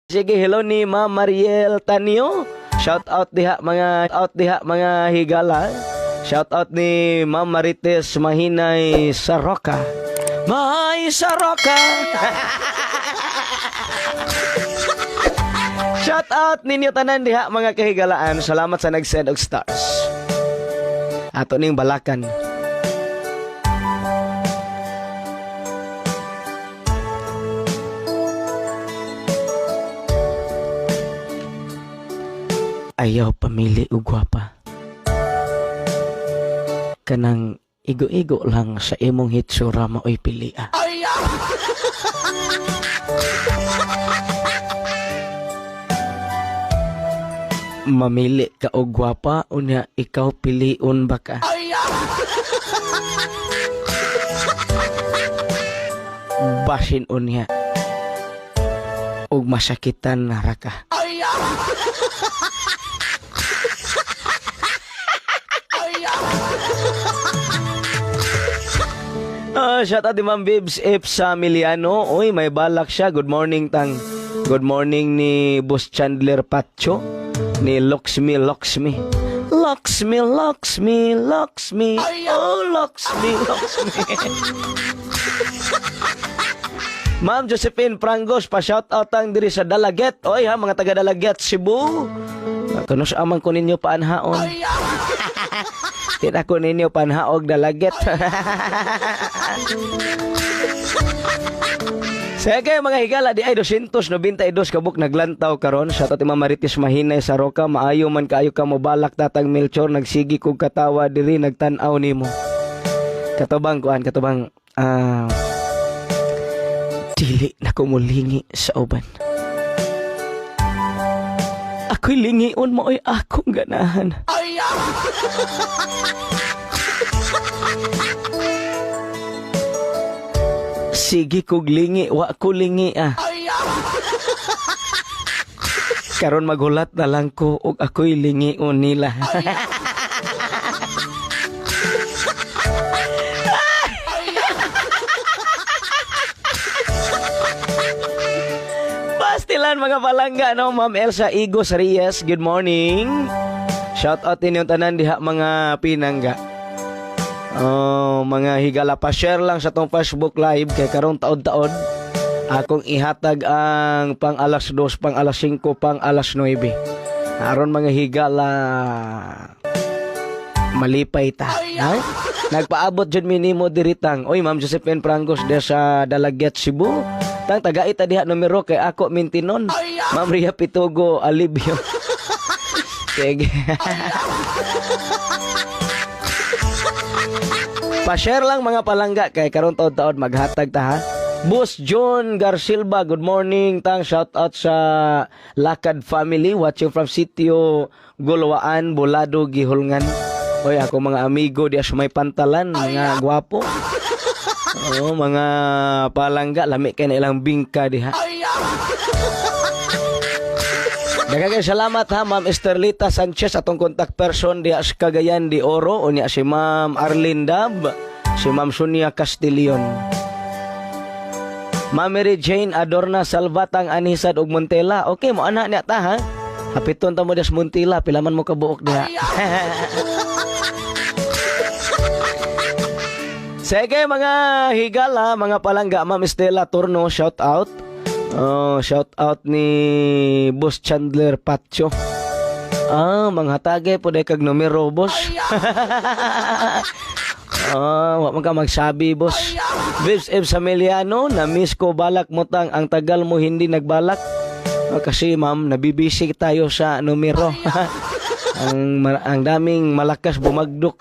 Sige, hello ni Ma'am Mariel Tanio. Shout out diha mga out diha mga higala. Shout out ni Ma'am Marites Mahinay Saroka. May Saroka. Shout out ninyo tanan diha mga kahigalaan. Salamat sa nag-send og stars. Ato ning balakan. Ayaw pamili og gwapa. Kanang igo-igo lang sa imong hitsura maoy pilia. Mamili ka og gwapa unya ikaw piliun ba ka? Basin unya og masakitan na ra ka. Shout out di Ma'am Bibs F. Samiliano. Uy, may balak siya. Good morning, tang. Good morning ni Boss Chandler Pacho. Ni Loxmi Loxmi. Loxmi Loxmi Loxmi. Oh, Loxmi Loxmi. Ma'am Josephine Prangos, pa-shout out ang diri sa Dalaget. Oy ha, mga taga Dalaget, Cebu. Kunos amang ko ninyo paanhaon. Tira ko ninyo panhaog Dalaget. Sige mga higala, di ay 292 kabuk naglantaw karon. Shout out Ma'am Marites Mahinay sa Roca. Maayo man kaayo ka mobalak tatang Melchor, nagsigi kog katawa diri nagtan-aw nimo. Katubang kuan, katubang dili na ko mulingi sa uban. Ako'y lingion mo ay akong ganahan. Sige kog lingi, wa ko lingi ah. Karon maghulat na lang ko og ako'y lingion nila. Pastilan mga palangga no, Ma'am Elsa Igos Reyes, good morning. Shout out inyong tanan diha mga pinangga. Oh, mga higala pa share lang sa tong Facebook Live kay karong taod-taod akong ihatag ang pang alas 2, pang alas 5, pang alas 9. Aron mga higala malipay ta. Ha? Nagpaabot jud minimo diri tang. Oy, Ma'am Josephine Prangos diha sa Dalaget, Cebu. Tang tagaita diha numero kay ako mintinon. Ma'am Ria Pitugo Alibio. Sige. Pa-share lang mga palangga kay karon taod-taod maghatag ta ha. Boss John Garsilva, good morning. Tang shout out sa Lakad family watching from Sitio Gulwaan, Bulado, Gihulngan. Oy, ako mga amigo di sa may pantalan, mga gwapo. Oh, mga palangga, lami kay na ilang bingka diha. Daghang salamat ha Ma'am Esterlita Sanchez atong contact person diha sa Cagayan de Oro, unya si Ma'am Arlene Dab, si Ma'am Sonia Castillon. Ma'am Mary Jane Adorna Salvatang Anisad ug Montela. Okay mo ana niya ta ha. Hapiton ta mo diha sa Montela, pila man mo kabuok diha. Sige mga higala, mga palangga, Ma'am Estela Turno, shout out. Oh, shout out ni Boss Chandler Pacho. Ah, manghatagay po kag numero, boss. Ah, wa man ka magsabi, boss. Vibes F. Samiliano, na-miss ko balak mo tang ang tagal mo hindi nagbalak. Ah, kasi ma'am, nabibisi tayo sa numero. Ang daming malakas bumagdok.